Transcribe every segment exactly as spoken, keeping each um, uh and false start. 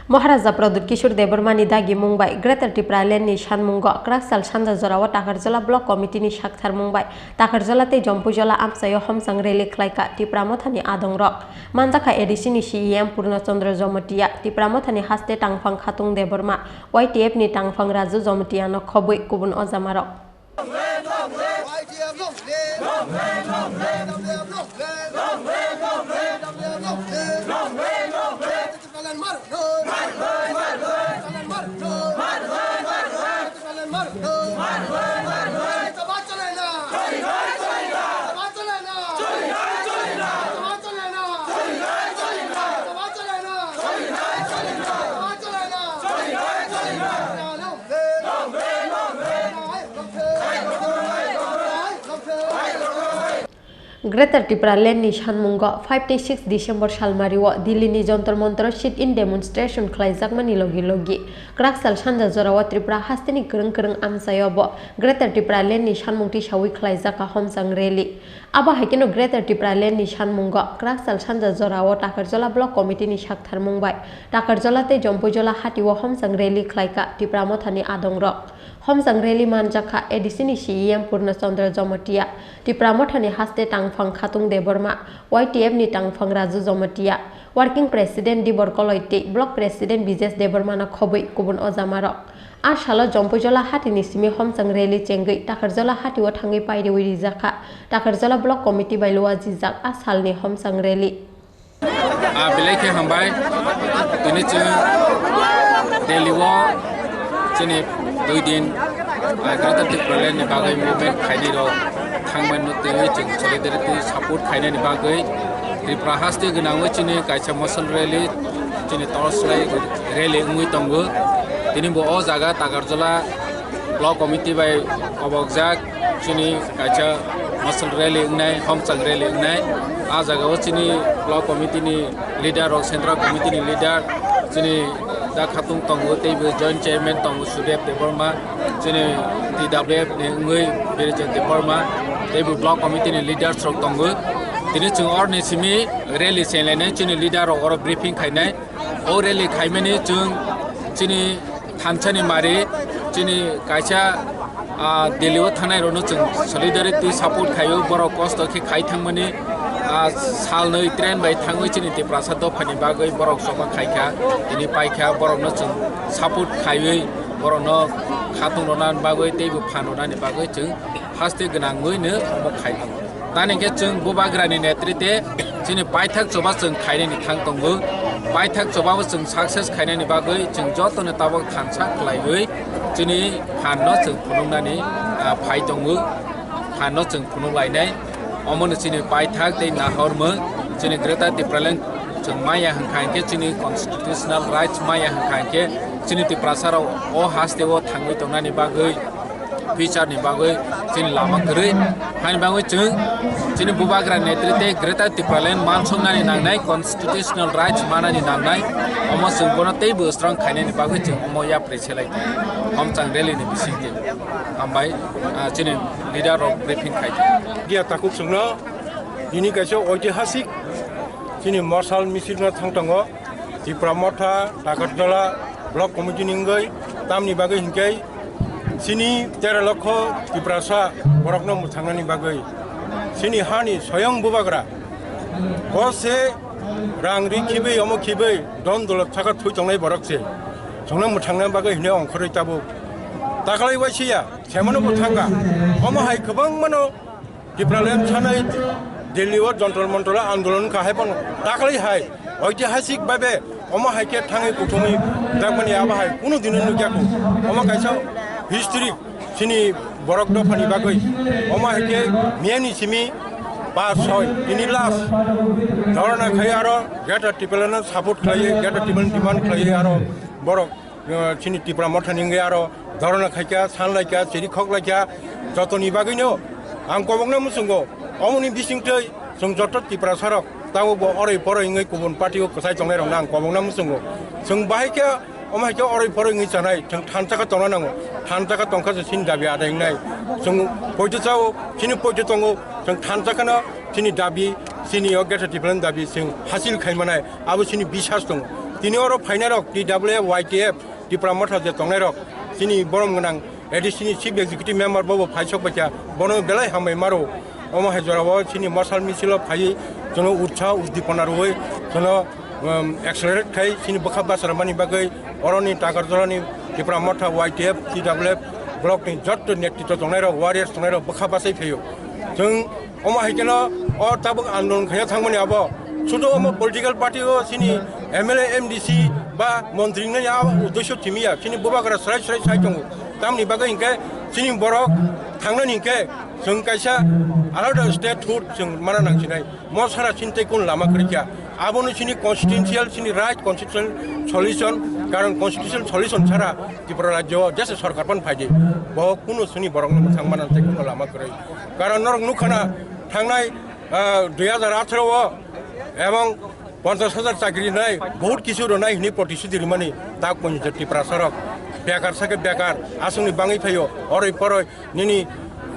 Maharaja Pradyut Kishore Debbarmani dagimung bai Greater Tipraland ni sanmungo kwraksal sanja jorao Takarjala Block Committee ni saktharmung bai Takarjala tei Jompuijola amchaio homchang rally khlaikha Tipra Mothani adongrok. Manjakha A D C ni C E M Purna Chandra Jamatia, Tipra Mothani haste tangphang Khatung Debbarma, Y T F ni tangphang Raju Jamatia no khobwi kubun ojamarok. Greater Tipraland ni sanmungo five tei six December salmario Delhi ni Jantar Mantar sit-in demonstration khlaijakmani logi logi kwraksal sanja jorao Tripura hasteni kwrwng kwrwng amchaio bo Greater Tipraland ni sanmung tisawi khlaijak a homchang rally. Abo hai kheno Greater Tipraland ni sanmungo kwraksal sanja jorao Takarjala Block Committee ni saktharmung bai Takarjala tei Jompuijola hatio homchang rally khlaikha Tipra Mothani adongrok. Homchang rally manjakha A D C ni C E M Purna Chandra Jamatia, Tipra Mothani haste tangphang Khatung Debbarma, Y T F ni tangphang Raju Jamatia, Working President Dibor Koloi tei Block President Bijesh Debbarma no khobwi kubun ojamarok. A salo Jompuijola hatini simi homchang rally chengwi Takarjala hatio thangwi pairiwi rijakha Takarjala Block Committee bai luajijak a salni homchang rally. Ah, belai khe hambai. Tini chwng Delhi o chini dui din, ah, Greater Tipraland ni bagwi movement khainai rok thangmani twi chwng solidarity support khainani bagwi Tripura haste gwnangwi chini kaisa mosol rally, chini torch light rally wngwi tongo. Tini bo o jaga Takarjala Block Committee bai kobokjak chini kaisa mosol rally wngnai, homchang rally wngnai. A jagao chini Block Committee ni leader rok, Central Committee ni leader, chini Da Khatung tongo, tei bo Joint Chairman tongo Sudev Debbarma, chini T W F ni wngwi Birijan Debbarma, tei bo Block Committee ni leaders rok tongo. Tini chwng oroni simi rally chenglainai, chini leader rok oro briefing khainai. O rally khaimani chwng chini thansani mari, chini kaisa, ah, Delhi o thangnai rokno chwng solidarity support khaio, borok kosto khe khai thangmani, ah, salnwi train bai thangwi chini Tiprasa dophani bagwi borok choba khaikha, tini paikha, borokno chwng support khaiwi borokno khatung rwna bagwi tei bo phan rwnani bagwi chwng haste gwnangwino omo khai tongo. Tani khe chwng Bubagrani netrite chini paithak choba chwng khainani thang tongo. Paithak chobabo chwng success khainani bagwi chwng jotono tabok thansa khlaiwi chini phanno chwng phunuknani, ah, phai tongo. Phanno chwng phunuk lainai. Omono chini paithak tei nahormung chini Greater Tipraland chwng maya hwnkha hinkhe chini constitutional rights maya hwnkha hinkhe chini Tiprasarok o hasteo thangwi tongnani bagwi future ni bagwi chini lama kwrwi. Haini bagwi chwng chini Bubagra netrite Greater Tipraland mansuknani nangnai, constitutional rights manani nangnai. Omo chwng bono teibo strong khainani bagwi chwng omo yapri selai tongo. Homchang rally ni bisingtwi. Hambai, ah, chini leader rok briefing khai. Dia takhuk chwngno tini kaisa oitihasik chini morsal misil no thang tongo. Tipra Motha, Takarjala Block Committee ni wngwi tamni bagwi hinkhe chini tero lokho Tiprasa borokno mwthangnani bagwi chini hani soyong Bubagra bo se rang ri khibi omo khibi don dolot saka thui tongnai borok se chwngno mwthangna bagwi hino ongkhorwi tabuk taklai waisiya semano bo thangkha omo hai kwbangmano Tipraland sanai Delhi o Jantar Mantar o andolon kha hai phano taklai hai oitihasik bhabe omo hai khe thangwi kuthumwi dakmani abo hai kunu dino nukya kho. Omo kaisa history chini borok dophani bagwi. Omo hai khe miyani simi pas soi tini last dhorna khai aro Greater Tipraland no support khlaiwi, Greater Tipraland demand khlaiwi aro borok uh, chini Tipra Mothani wngwi aro dhorna khaikha, sanlaikha, chiri khoklaikha, jotoni bagwino ang kobokno muchungo. Omoni bisingtwi chwng joto Tiprasarok tabukbo oroi poroi wngwi kubun party o kwchai tongnairokno ang kobokno muchungo. Chwng bahai khe omo hai khe oroi poroi wngwi chanai, chwng thansa khe tongna nango. Thansa khe tongkha se chini dabi adai wngnai. Chwng poito chao, chini poito tongo, chwng thansa kheno chini dabi, chini o Greater Tipraland dabi chwng hasil khai manai. Abo chini biswas tongo. Tini oro phainairok T W F, Y T F, Tipra Motha je tongnairok, chini borom gwnang A D C ni Chief Executive Member bobo phaisok baikha, bono belai hambai maro. Omo hai jorao chini mosal misil o phaiwi chwngno utsaho udipona rwui chwngno, um, accelerate khai chini bwkha bachramani bagwi oroni Takarjalani Tipra Motha Y T F, T W F block ni jotto netritwo tongnairok, warriors tongnairok bwkha bachai phaio. Chwng omo hai kheno o tabuk andolon khaina thangmani abo sudu omo political party o chini M L A, M D C ba montri wngnani a uddesho simi ya, chini bubagra swrai swrai sai tongo. Tamni bagwi hinkhe chini borok thangnani hinkhe chwng kaisa alada statehood chwng mana nangsinai. Mo sara chini tei kun lama kwrwi kha. Abono chini constitutional, chini right constitutional solution, karon constitutional solution sara Tripura rajyo o jesa sorkar pan phaidi. Bo kunu chini borokno mwthang mana tei kun lama kwrwi. Karon norok nukha na thangnai, ah, dui hajar atharo o ebong ponchash hajar chakri nai, bahut kisu rwnai hwnwi protishuti rwmani tak ponchash Tiprasarok bekar sake bekar aswkni bangwi phaio, oroi poroi nini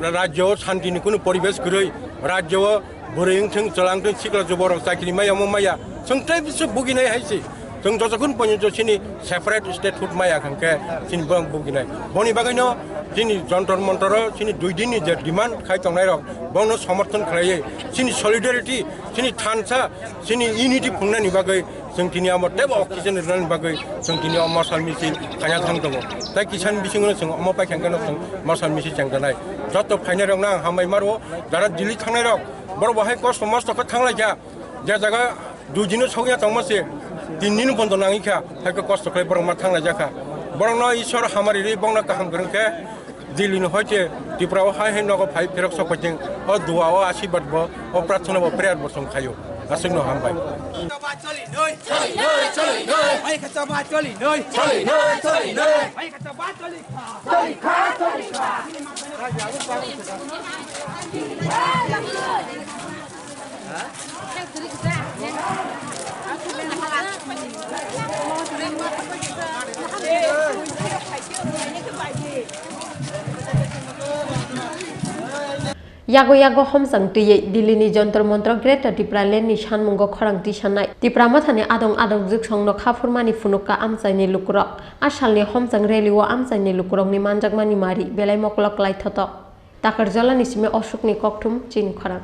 rajyo o shanti ni kunu poribesh kwrwi, rajyo o bwrwi wngthwng, chwla wngthwng, sikla juborok chakri maya omo maya, chwng tei bisu buginai hai se. Chwng jotokhun ponchash chini separate statehood maya kha hwnkhe chini borok buginai. Boni bagwino chini Jantar Mantar o chini dui din ni je demand khai tongnairok bono somorthon khlaiwi chini solidarity, chini thansa, chini unity phungnani bagwi chwng tini amo teibo oxygen rwnani bagwi chwng tini o mosal misil khaina thang tongo. Tei kisani bisingo chwng omo paikha hwnkhe no chwng mosal misil chengjanai. Joto phainairokno ang hambai maro, jara Delhi thangnairok borok bo hai kosto mosto khe thanglaikha. Je jaga dui din o sokya tongma se tin din bondo nangwi kha, hai khe kosto khlai borok ma thanglaijak kha. Borokno Ishwar hamari rwi bongno kaham kwrwng khe Delhi ni hoite Tripura o hai hai nogo phai phirok sok phaijeng. O dua, o ashirbad bo, o prarthana bo, prayer bo chwng khaio. Aswkno hambai. Yago yago homchang twiwi Delhi ni Jantar Mantar Greater Tipraland ni sanmungo khorang tisanai. Tipra Mothani adong adong jwksongno khaphurmani phunukha amchaini lukurok. A salni homchang rally o amchaini lukurokni manjakmani mari belai moklok lai thotok. Takarjalani simi Ashokni kokthum chini khorang.